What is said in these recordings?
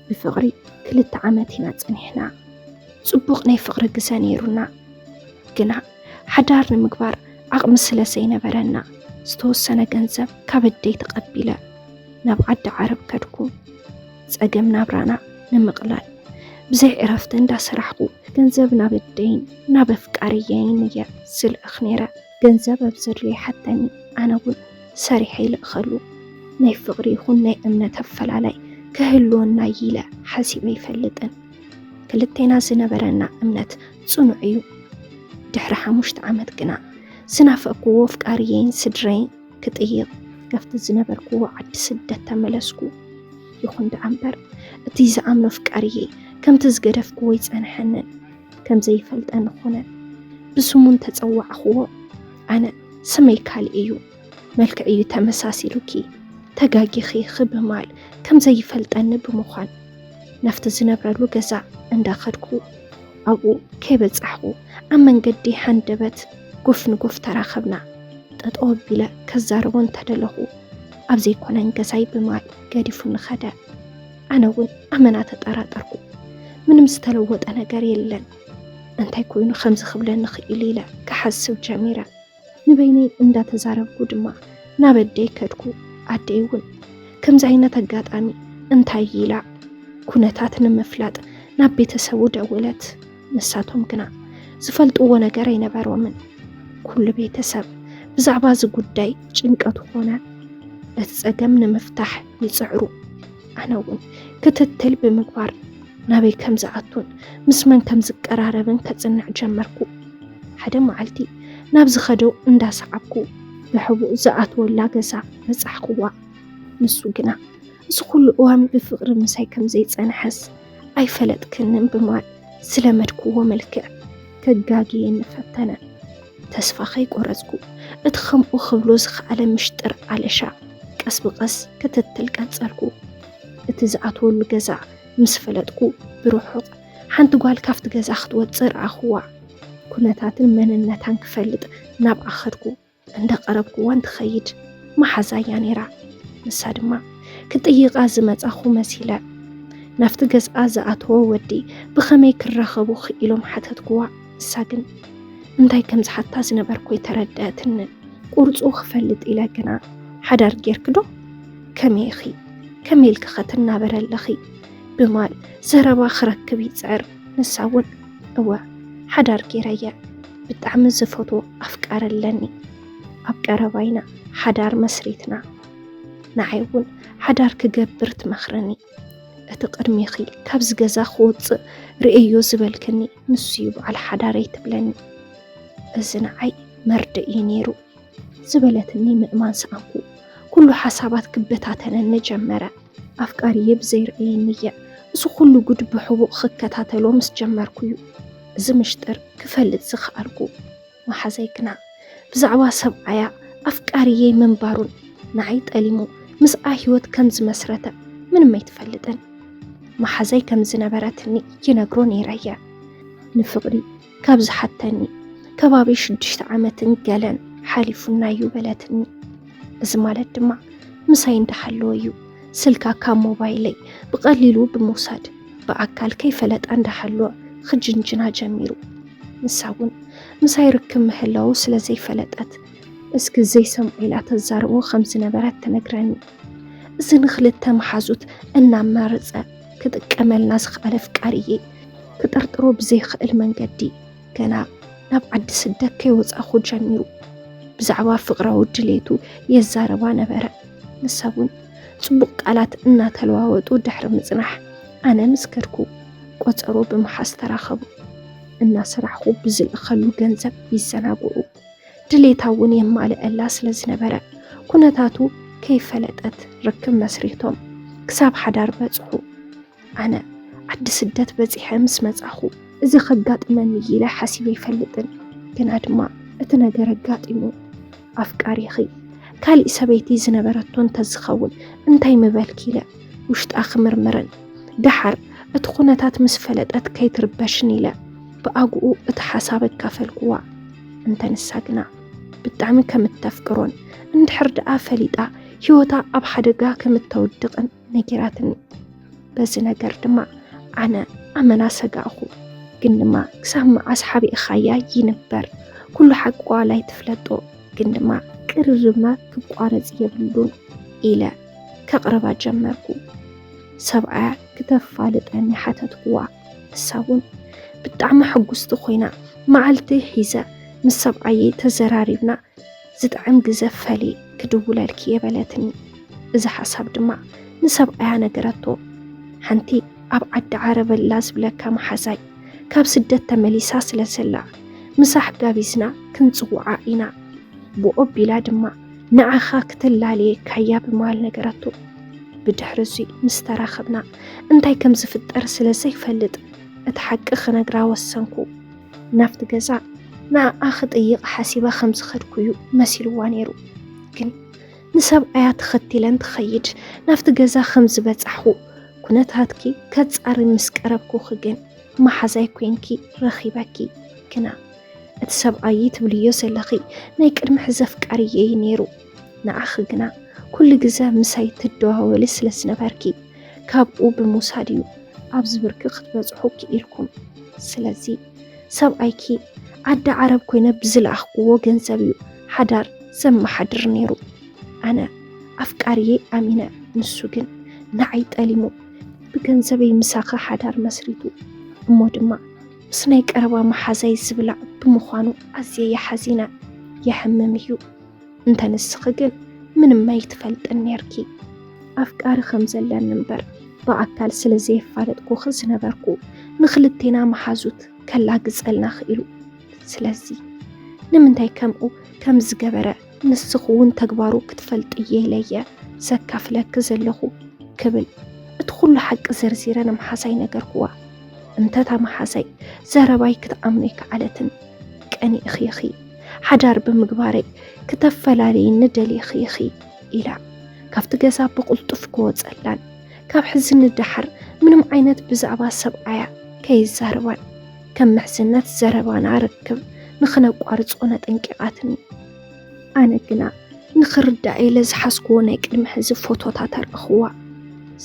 ብፍቕሪ ክልተ ዓመት ኢና ጸኒሕና። ጽቡቕ ናይ ፍቕሪ ግዘ ነይሩና። ግና ሓዳር ንምግባር ዓቕሚ ስለ ዘይነበረና፣ ዝተወሰነ ገንዘብ ካብ ኣደይ ተቐቢለ ናብ ዓዲ ዓረብ ከድኩ። ጸገም ናብራና ንምቕላል ብዘይ ዕረፍቲ እንዳሰራሕኩ፣ ገንዘብ ናብ ኣደይን ናብ ኣፍቃሪየይን እየ ዝልእኽ ነይረ። ገንዘብ ኣብ ዘድልዮ ይሓተኒ፣ ኣነ እውን ሰሪሐ ይልእኸሉ። ናይ ፍቕሪ ይኹን ናይ እምነት ኣፈላላይ ክህልወና እዩ ኢለ ሓሲበ ኣይፈልጥን። ክልቴና ዝነበረና እምነት ጽኑዕ እዩ። ድሕሪ ሓሙሽተ ዓመት ግና ዝናፈቅኩዎ ኣፍቃሪየይን ስድረይን ክጥይቕ ካብቲ ዝነበርኩዎ ዓዲ ስደት ተመለስኩ። ይኹን ደኣ እምበር፣ እቲ ዝኣምኖ ኣፍቃሪየይ ከምቲ ዝገደፍኩዎ ኣይጸንሐንን። ከም ዘይፈልጠኒ ኮነ። ብስሙ እንተጸዋዕኽዎ፣ ኣነ ስመይ ካልእ እዩ፣ መልክዕ እዩ ተመሳሲሉኪ፣ ተጋጊኺ ኢኺ ብማል ከም ዘይፈልጠኒ ብምዃን፣ ናብቲ ዝነብረሉ ገዛ እንዳኸድኩ፣ ኣብኡ ከይበጻሕኩ ኣብ መንገዲ ሃንደበት ጎፍ ንጎፍ ተራኸብና። ጠጠው ኣቢለ ከዛርቦ እንተደለኹ፣ ኣብ ዘይኮነን ገዛይ ብማል ገዲፉኒ ኸደ። ኣነ እውን ኣመና ተጠራጠርኩ። ምንም ዝተለወጠ ነገር የለን። እንታይ ኮይኑ ከምዚ ክብለኒ ክኢሉ ኢለ ክሓስብ ጀሚረ። ንበይነይ እንዳተዛረብኩ ድማ ናብ ኣደይ ከድኩ። ኣደይ እውን ከምዚ ዓይነት ኣጋጣሚ እንታይ ኢላ ኩነታት ንምፍላጥ ናብ ቤተሰቡ ደወለት። ንሳቶም ግና ዝፈልጥዎ ነገር ኣይነበሮምን። ኩሉ ቤተሰብ ብዛዕባ እዚ ጉዳይ ጭንቀቱ ኮነ። እቲ ጸገም ንምፍታሕ ይጽዕሩ። ኣነ እውን ክትትል ብምግባር ናበይ ከም ዝኣቱን ምስ መን ከም ዝቀራረብን ከጽንዕ ጀመርኩ። ሓደ መዓልቲ ናብ ዝኸደው እንዳሰዓብኩ ብሕቡእ ዝኣትወላ ገዛ በጻሕክዋ። ንሱ ግና እዚ ኩሉ እዋን ብፍቕሪ ምሳይ ከም ዘይጸንሐስ ኣይፈለጥክንን ብማል ዝለመድክዎ መልክዕ ከጋግየኒ ፈተነ። ተስፋ ከይቆረጽኩ እቲ ከምኡ ክብሎ ዝኸኣለ ምሽጥር ኣለሻ ቀስ ብቐስ ክትትል ቀጸልኩ። እቲ ዝኣትወሉ ገዛ ምስ ፈለጥኩ ብርሑቕ ሓንቲ ጓል ካብቲ ገዛ ክትወጽእ ረኣኽዋ። ኩነታትን መንነታን ክፈልጥ ናብኣ ከድኩ። እንዳቐረብክዋ እንትኸይድ መሓዛ እያ ነይራ። ንሳ ድማ ክጥይቓ ዝመጻኹ መሲለ ናብቲ ገዝኣ ዝኣተወ ወዲ ብኸመይ ክራኸቡ ክኢሎም ሓተትክዋ። ንሳ ግን እንታይ ከም ዝሓታ ዝነበርኩ ኣይተረድኣትንን። ቁርጹ ክፈልጥ ኢለ ግና ሓዳር ጌርኪ ዶ? ከመይ ኢኺ? ከመይ ኢልኪ ኸ ትናበሪ ኣለኺ? ብማል ዘረባ ክረክብ ይጽዕር። ንሳ እውን እወ ሓዳር ጌረ እየ። ብጣዕሚ ዝፈትዎ ኣፍቃሪ ኣለኒ። ኣብ ቀረባ ኢና ሓዳር መስሪትና። ንዓይ እውን ሓዳር ክገብር ትመኽረኒ። እቲ ቅድሜኺ ካብዚ ገዛ ክወፅእ ርእየዮ ዝበልክኒ ንሱ እዩ በዓል ሓዳረይ ትብለኒ። እዚ ንዓይ መርድእ እዩ ነይሩ ዝበለትኒ ምእማን ሰኣንኩ። ኩሉ ሓሳባት ክበታተነኒ ጀመረ። ኣፍቃሪየ ብዘይርእየኒ እየ እዚ ኩሉ ጉድ ብሕቡእ ክከታተሎ ምስ ጀመርኩ እዩ እዚ ምሽጥር ክፈልጥ ዝኸኣልኩ። መሓዛይ ግና ብዛዕባ ሰብኣያ ኣፍቃሪየይ ምንባሩን ንዓይ ጠሊሙ ምስኣ ህይወት ከም ዝመስረተ ምንም ኣይትፈልጥን። መሓዛይ ከም ዝነበረትኒ ይነግሮ ነይረ እየ። ንፍቕሪ ካብ ዝሓተኒ ከባቢ ሽዱሽተ ዓመትን ገለን ሓሊፉና እዩ በለትኒ። እዚ ማለት ድማ ምሳይ እንዳሃለወ እዩ ስልካ ካብ ሞባይለይ ብቐሊሉ ብምውሳድ ብኣካል ከይፈለጣ እንዳሃለወ ክጅንጅና ጀሚሩ። ንሳ እውን ምሳይ ርክብ ምህላዉ ስለ ዘይፈለጠት እስኪ ዘይሰምዖ ኢላ ተዛርቦ ከም ዝነበረት ትነግረኒ። እዚ ንክልተ መሓዙት እናማረጸ ክጥቀመልና ዝኸኣለ ኣፍቃሪየይ ክጥርጥሮ ብዘይክእል መንገዲ ገና ናብ ዓዲ ስደት ከይወጻእኹ ጀሚሩ ብዛዕባ ፍቕራዊ ድሌቱ የዛርባ ነበረ። ንሳ እውን ጽቡቕ ቃላት እናተለዋወጡ ድሕሪ ምጽናሕ ኣነ ምስ ከድኩ ቆጸሮ ብምሓዝ ተራኸቡ። እናሰራሕኹ ብዝልእኸሉ ገንዘብ ይዘናግዑ። ድሌታ እውን የማልአላ ስለ ዝነበረ ኩነታቱ ከይፈለጠት ርክብ መስሪቶም ክሳብ ሓዳር በጽሑ። ኣነ ዓዲ ስደት በጺሐ ምስ መጻኹ እዚ ከጋጥመኒ ኢለ ሓሲበ ኣይፈልጥን። ግና ድማ እቲ ነገር ኣጋጢሙ። ኣፍቃሪኺ ካሊእ ሰበይቲ ዝነበረቶ እንተዝኸውን እንታይ ምበልኪ ኢለ ውሽጣ ክምርምርን ደሓር እቲ ኩነታት ምስ ፈለጠት ከይትርበሽን ኢለ ብኣግኡ እቲ ሓሳብ ኣካፈልክዋ። እንተ ንሳ ግና ብጣዕሚ ከም እተፍቅሮን እንድሕር ደኣ ፈሊጣ ህይወታ ኣብ ሓደጋ ከም እተውድቕን ነጊራትኒ። በዚ ነገር ድማ ኣነ ኣመና ሰጋእኹ። ግን ድማ ክሳብ መዓስ ሓቢእኻያ ይንበር፣ ኩሉ ሓቂ ዋላ ኣይትፍለጦ፣ ግን ድማ ቅርርብና ክቋረጽ የብሉን ኢለ ከቕርባ ጀመርኩ። ሰብኣያ ክተፋልጠኒ ሓተትኩዋ። ንሳ እውን ብጣዕሚ ሕጉስቲ ኮይና፣ መዓልቲ ሒዘ ምስ ሰብኣየይ ተዘራሪብና ዝጥዕም ግዘ ፈሊ ክድውለልኪ እየ በለትኒ። እዚ ሓሳብ ድማ ንሰብኣያ ነገረቶ። ሓንቲ ኣብ ዓዲ ዓረብ ኣላ ዝብለካ መሓዛይ ካብ ስደት ተመሊሳ ስለ ዘላ ምሳሕ ጋቢዝና ክንጽውዓ ኢና። ብኦ ቢላ ድማ ንዓኻ ክተላልየካያ ብምባል ነገረቶ። ብድሕሪ እዙይ ምስ ተራኸብና እንታይ ከም ዝፍጠር ስለ ዘይፈልጥ እቲ ሓቂ ክነግራ ወሰንኩ። ናብቲ ገዛ ንዓኣ ክጥይቕ ሓሲበ ከም ዝኸድኩ እዩ መሲልዋ ነይሩ። ግን ንሰብኣያ ተኸቲለ እንትኸይድ ናብቲ ገዛ ከም ዝበጻሕኹ ኩነታትኪ ከጻሪ ምስ ቀረብኩኺ ግን መሓዛይ ኮይንኪ ረኺበኪ። ግና እቲ ሰብኣይ ትብልዮ ዘለኺ ናይ ቅድሚ ሕዚ ኣፍቃሪየይ ነይሩ። ንዓኺ ግና ኩሉ ግዘ ምሳይ ትደዋወሊ ስለ ዝነበርኪ ካብኡ ብምውሳድ እዩ ኣብዚ ብርኪ ክትበጽሑ ክኢልኩም። ስለዚ ሰብኣይኪ ዓዲ ዓረብ ኮይነ ብዝለኣኽክዎ ገንዘብ እዩ ሓዳር ዘመሓድር ነይሩ። ኣነ ኣፍቃሪየይ ኣሚነ፣ ንሱ ግን ንዓይ ጠሊሙ ብገንዘበይ ምሳኺ ሓዳር መስሪቱ። እሞ ድማ ምስ ናይ ቀረባ መሓዛይ ዝብላዕ ብምዃኑ ኣዝየ እየ ሓዚነ። የሕምም እዩ። እንተ ንስኺ ግን ምንም ኣይትፈልጥን ነይርኪ። ኣፍቃሪ ከም ዘለኒ እምበር ብኣካል ስለ ዘየፋለጥኩኺ ዝነበርኩ ንኽልቴና መሓዙት ከላግጸልና ኽኢሉ። ስለዚ ንምንታይ ከምኡ ከም ዝገበረ ንስኺ እውን ተግባሩ ክትፈልጥዮ ኢለ እየ ዘካፍለኪ ዘለኹ ክብል እቲ ኩሉ ሓቂ ዘርዚረ ንመሓዛይ ነገርክዋ። እንተ እታ መሓዛይ ዘረባይ ክትኣምኖ ኣይከኣለትን። ቀኒእኺ ኢኺ፣ ሓዳር ብምግባረይ ክተፈላልይኒ ደሊኺ ኢኺ ኢላ ካብቲ ገዛ ብቕልጡፍ ክወጸላን ካብ ሕዚ ንደሓር ምንም ዓይነት ብዛዕባ ሰብኣያ ከይዛረባን ከም ምሕዝነት ዘረባና ርክብ ንኽነቋርጾ ነጠንቂቓትኒ። ኣነ ግና ንኽርዳእ ኢለ ዝሓዝክዎ ናይ ቅድሚ ሕዚ ፎቶታት ኣርእኽዋ።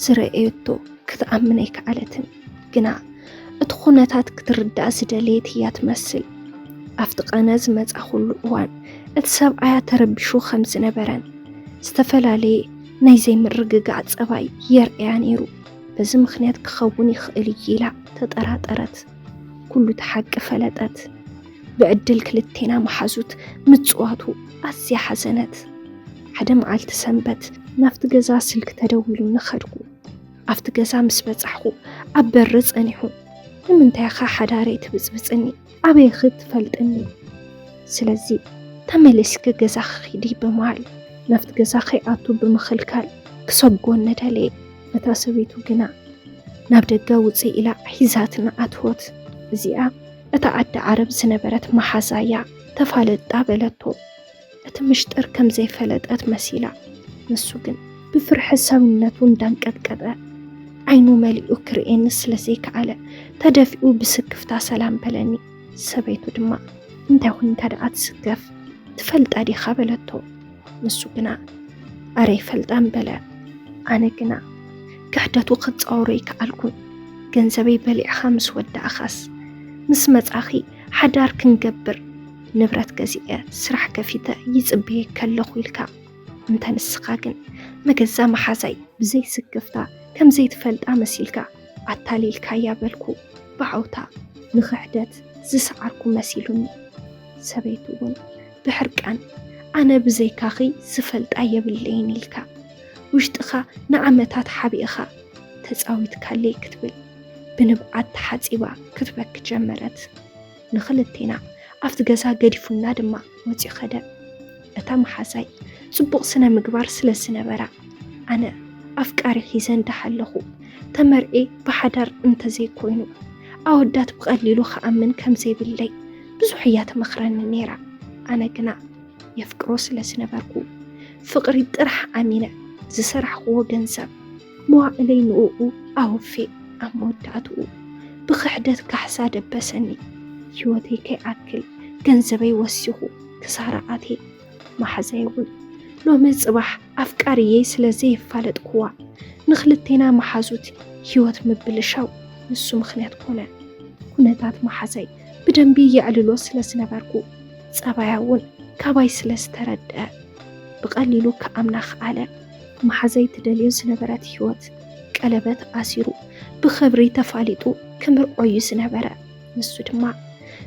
ዝረኣየቶ ክትኣምን ኣይከኣለትን። ግና እቲ ኩነታት ክትርዳእ ዝደለየት እያ ትመስል። ኣብቲ ቀነ ዝመጻኹሉ እዋን እቲ ሰብኣያ ተረቢሹ ከም ዝነበረን ዝተፈላለየ ናይ ዘይምርግጋዕ ጸባይ የርእያ ነይሩ። በዚ ምኽንያት ክኸውን ይኽእል እዩ ኢላ ተጠራጠረት። ኩሉ እቲ ሓቂ ፈለጠት። ብዕድል ክልቴና መሓዙት ምጽዋቱ ኣዝያ ሓዘነት። ሓደ መዓልቲ ሰንበት ናብቲ ገዛ ስልኪ ተደዊሉኒ ኸድኩ። ኣብቲ ገዛ ምስ በጻሕኩ ኣብ በሪ ጸኒሑ፣ "ንምንታይ ኢኻ ሓዳረይ ትብጽብጽኒ? ኣበይኺ ትፈልጥኒ? ስለዚ ተመሊስኪ ገዛኺ ኺዲ" ብምባል ናብቲ ገዛ ከይኣቱ ብምኽልካል ክሰጎኒ ደለየ። እታ ሰበይቱ ግና ናብ ደገ ውጽእ ኢላ ሒዛትና ኣትወት። እዚኣ እታ ዓዲ ዓረብ ዝነበረት መሓዛያ ተፋለጣ በለቶ። እቲ ምሽጥር ከም ዘይፈለጠት መሲላ፣ ንሱ ግን ብፍርሒ ሰውነቱ እንዳንቀጥቀጠ ዓይኑ መሊኡ ክርእየኒ ስለ ዘይከኣለ ተደፊኡ ብስክፍታ ሰላም በለኒ። ሰበይቱ ድማ፣ "እንታይ ኮይንካ ደኣ ትስከፍ? ትፈልጣ ዲኻ?" በለቶ። ንሱ ግና፣ "ኣረ ኣይፈልጣን" በለ። ኣነ ግና ክሕደቱ ክጻወሮ ኣይከኣልኩን። "ገንዘበይ በሊዕኻ ምስ ወዳእኻስ፣ ምስ መጻኺ ሓዳር ክንገብር፣ ንብረት ገዚኤ ስራሕ ከፊተ ይጽበየካ ኣለኹ" ኢልካ፣ እንተ ንስኻ ግን መገዛ መሓዛይ ብዘይ ስክፍታ ከም ዘይትፈልጣ መሲልካ ኣታሊልካያ በልኩ ብዓውታ። ንኽሕደት ዝሰዓርኩ መሲሉኒ። ሰበይቱ እውን ብሕርቃን፣ "ኣነ ብዘይካኺ ዝፈልጣ የብለይን" ኢልካ ውሽጥኻ ንዓመታት ሓቢእኻ ተጻዊትካለይ ክትብል ብንብዓት ተሓጺባ ክትበኪ ጀመረት። ንኽልቴና ኣብቲ ገዛ ገዲፉና ድማ ወጺኡ ኸደ። እታ መሓዛይ ጽቡቕ ስነ ምግባር ስለ ዝነበራ፣ ኣነ ኣፍቃሪ ሒዘ እንዳሃለኹ ተመርዕየ ብሓዳር እንተዘይኮይኑ ኣወዳት ብቐሊሉ ክኣምን ከም ዘይብለይ ብዙሕ እያ ትመኽረኒ ነይራ። ኣነ ግና የፍቅሮ ስለ ዝነበርኩ ፍቕሪ ጥራሕ ኣሚነ ዝሰራሕክዎ ገንዘብ መዋእለይ ንእኡ ኣወፌ ኣብ መወዳእትኡ ብኽሕደት ካሕሳ ደበሰኒ። ህይወተይ ከይኣክል ገንዘበይ ወሲኹ ክሳራ ኣትየ። መሓዛይ እውን ሎሚ ጽባሕ ኣፍቃሪየይ ስለ ዘየፋለጥክዋ ንኽልቴና መሓዙት ህይወት ምብልሻው ንሱ ምኽንያት ኮነ። ኩነታት መሓዛይ ብደንቢ የዕልሎ ስለ ዝነበርኩ፣ ጸባያ እውን ካባይ ስለ ዝተረድአ፣ ብቐሊሉ ክኣምና ክኣለ። መሓዛይ ትደልዮ ዝነበረት ህይወት፣ ቀለበት ኣሲሩ ብኽብሪ ተፋሊጡ ክምርዖ እዩ ዝነበረ። ንሱ ድማ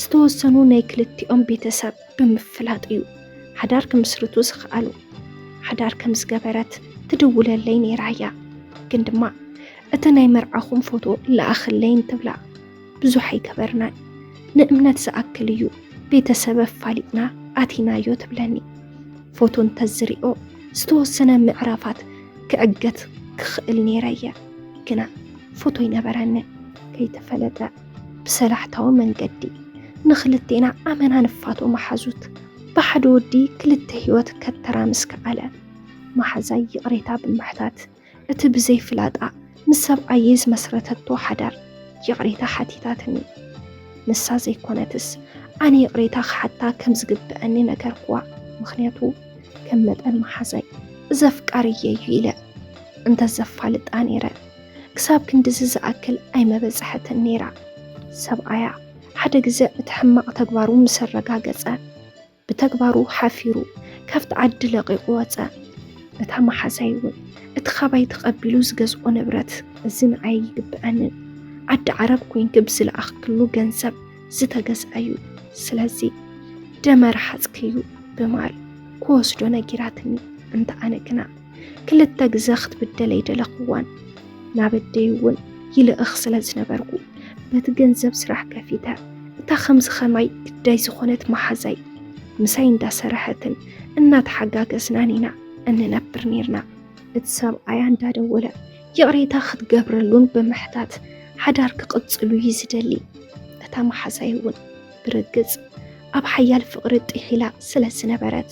ዝተወሰኑ ናይ ክልቲኦም ቤተሰብ ብምፍላጥ እዩ ሓዳር ክምስርቱ ዝኸኣሉ። ሓዳር ከም ዝገበረት ትድውለለይ ነይራ እያ። ግን ድማ እቲ ናይ መርዓኹም ፎቶ ለኣኽለይ እንትብላ ብዙሕ ኣይገበርናን። ንእምነት ዝኣክል እዩ ቤተሰብ ኣፋሊጥና ኣቲናዮ ትብለኒ። ፎቶ እንተዝሪኦ ዝተወሰነ ምዕራፋት ክዕገት ክኽእል ነይረ እየ። ግና ፎቶ ኣይነበረንን። ከይተፈለጠ ብሰላሕታዊ መንገዲ ንኽልቴና ኣመና ንፋቶ መሓዙት ብሓደ ወዲ ክልተ ህይወት ከተራምስ ከኣለ። መሓዛይ ይቕሬታ ብምሕታት እቲ ብዘይፍላጣ ምስ ሰብኣየይ ዝመስረተቶ ሓዳር ይቕሬታ ሓቲታትኒ። ንሳ ዘይኮነትስ ኣነ ይቕሬታ ክሓታ ከም ዝግብአኒ ነገርኩዋ። ምኽንያቱ ከም መጠን መሓዛይ እዚ ኣፍቃርየይ እዩ ኢለ እንተዘፋልጣ ነይረ፣ ክሳብ ክንድዚ ዝኣክል ኣይመበጽሐትን ነይራ። ሰብኣያ ሓደ ግዜ እቲ ሕማቕ ተግባሩ ምስ ኣረጋገጸ፣ ብተግባሩ ሓፊሩ ካብቲ ዓዲ ለቒቑ ወጸ። እታ መሓዛይ እውን እቲ ካባይ ተቐቢሉ ዝገዝኦ ንብረት እዚ ንዓይ ይግብኣንን፣ ዓዲ ዓረብ ኮይንኪ ብዝለኣኽክሉ ገንዘብ ዝተገዝአ እዩ። ስለዚ ደመ ረሓጽኪ እዩ ብማል ክወስዶ ነጊራትኒ። እንተ ኣነ ግና ክልተ ግዘ ክትብደል ኣይደለኽዋን። ናብ ኣደይ እውን ይልእኽ ስለ ዝነበርኩ በቲ ገንዘብ ስራሕ ከፊተ እታ ከምዚ ከማይ ግዳይ ዝኾነት መሓዛይ ምሳይ እንዳሰረሐትን እናተሓጋገዝናን ኢና እንነብር ነይርና። እቲ ሰብኣያ እንዳደወለ ይቕሬታ ክትገብረሉን ብምሕታት ሓዳር ክቕጽሉ እዩ ዝደሊ። እታ መሓዛይ እውን ብርግጽ ኣብ ሓያል ፍቕሪ ጥሒላ ስለ ዝነበረት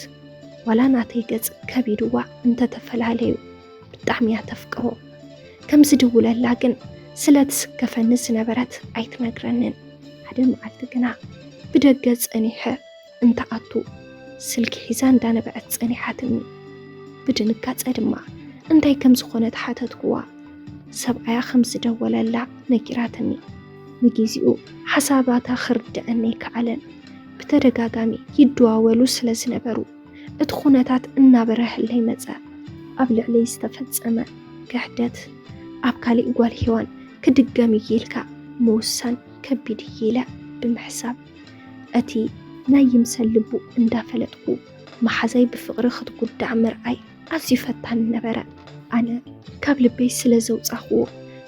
ዋላ ናተይ ገጽ ከቢድዋ እንተተፈላለዩ ብጣዕሚ እያ ተፍቅሮ። ከም ዝድውለላ ግን ስለ ትስከፈኒ ዝነበረት ኣይትነግረንን። ሓደ መዓልቲ ግና ብደገ ጸኒሐ እንተኣቱ ስልኪ ሒዛ እንዳነበዐት ጸኒሓትኒ። ብድንጋጸ ድማ እንታይ ከም ዝኾነት ሓተትኩዋ። ሰብኣያ ከም ዝደወለላ ነጊራትኒ። ንጊዜኡ ሓሳባታ ክርድአኒ ኣይከኣለን። ብተደጋጋሚ ይደዋወሉ ስለ ዝነበሩ እቲ ኩነታት እናበረሀለይ መጸ። ኣብ ልዕለይ ዝተፈጸመ ክሕደት ኣብ ካሊእ ጓል ሄዋን ክድገም እዩ ኢልካ ምውሳን ከቢድ እዩ ኢለ ብምሕሳብ እቲ ናይ ይምሰል ልቡ እንዳፈለጥኩ መሓዛይ ብፍቕሪ ክትጉዳዕ ምርኣይ ኣዝዩ ፈታኒ ነበረ። ኣነ ካብ ልበይ ስለ ዘውጻኽዎ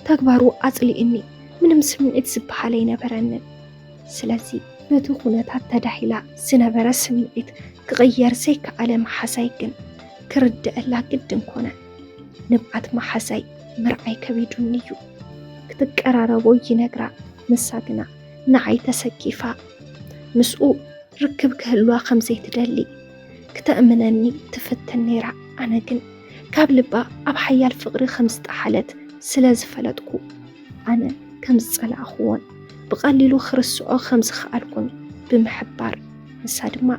ተግባሩ ኣጽሊእኒ ምንም ስምዒት ዝበሃል ኣይነበረንን። ስለዚ ነቲ ኩነታት ተዳሂላ ዝነበረ ስምዒት ክቕየር ዘይከኣለ መሓዛይ ግን ክርድአላ ግድን ኮነ። ንብዓት መሓዛይ ምርኣይ ከቢዱኒ እዩ። ክትቀራረቦ ይነግራ፣ ንሳ ግና ንዓይ ተሰኪፋ ምስኡ ርክብ ክህልዋ ከም ዘይትደሊ ክተእምነኒ ትፍትን ነይራ። ኣነ ግን ካብ ልባ ኣብ ሓያል ፍቕሪ ከም ዝጠሓለት ስለ ዝፈለጥኩ ኣነ ከም ዝጸላእኽዎን ብቐሊሉ ክርስዖ ከም ዝኸኣልኩን ብምሕባር ንሳ ድማ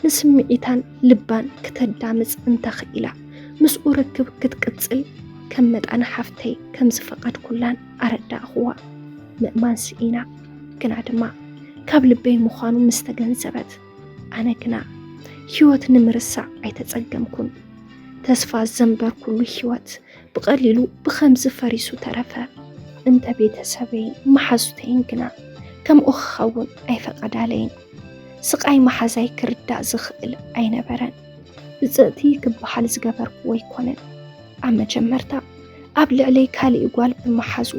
ንስምዒታን ልባን ክተዳምጽ እንተኽኢላ ምስኡ ርክብ ክትቅጽል ከም መጣን ሓፍተይ ከም ዝፈቐድኩላን ኣረዳእኽዋ። ምእማን ስኢና ግና ድማ ካብ ልበይ ምዃኑ ምስ ተገንዘበት ኣነ ግና ህይወት ንምርሳዕ ኣይተጸገምኩን። ተስፋ ዘንበርኩሉ ህይወት ብቐሊሉ ብኸምዚ ፈሪሱ ተረፈ። እንተ ቤተሰበይን መሓዙተይን ግና ከምኡ ክኸውን ኣይፈቐዳለይን። ስቓይ መሓዛይ ክርዳእ ዝኽእል ኣይነበረን። ብጽእቲ ክበሃል ዝገበርኩዎ ኣይኮነን። ኣብ መጀመርታ ኣብ ልዕለይ ካሊእ ጓል ብምሓዙ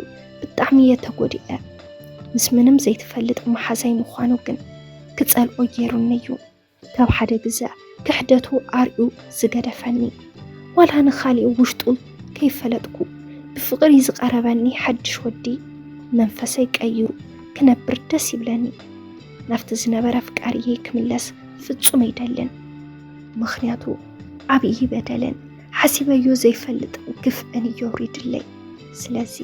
ብጣዕሚ እየ ተጎዲኤ። ምስ ምንም ዘይትፈልጥ መሓዛይ ምዃኑ ግን ክጸልኦ ገይሩኒ እዩ። ካብ ሓደ ግዘ ክሕደቱ ኣርዩ ዝገደፈኒ ዋላ ንኻሊእ ውሽጡ ከይፈለጥኩ ብፍቕሪ ዝቐረበኒ ሓድሽ ወዲ መንፈሰይ ቀይሩ ክነብር ደስ ይብለኒ። ናብቲ ዝነበረ ኣፍቃሪየይ ክምለስ ፍጹም ኣይደልን። ምኽንያቱ ዓብዪ በደልን ሓሲበዮ ዘይፈልጥ ግፍዕን እዩ ኣውሪድለይ። ስለዚ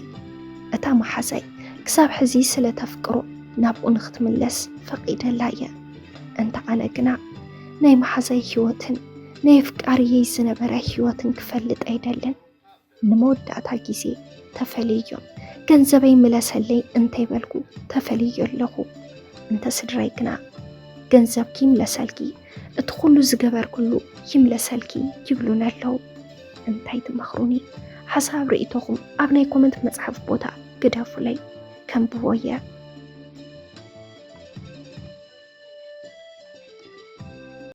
እታ መሓዛይ ክሳብ ሕዚ ስለ ተፍቅሮ ናብኡ ንክትምለስ ፈቒደላ እየ። እንተ ኣነ ግና ናይ መሓዛይ ህይወትን ናይ ኣፍቃሪየይ ዝነበረ ህይወትን ክፈልጥ ኣይደልን። ንመወዳእታ ግዜ ተፈለዮም ገንዘበይ ምለሰለይ እንተይበልኩ ተፈልዮ ኣለኹ። እንተ ስድራይ ግና ገንዘብኪ ይምለሰልኪ፣ እቲ ኩሉ ዝገበርኩሉ ይምለሰልኪ ይብሉኒ ኣለዉ። እንታይ ትመኽሩኒ? ሓሳብ ርእይቶኹም ኣብ ናይ ኮመንት መጽሓፍ ቦታ ግደፉለይ፣ ከንብቦ እየ።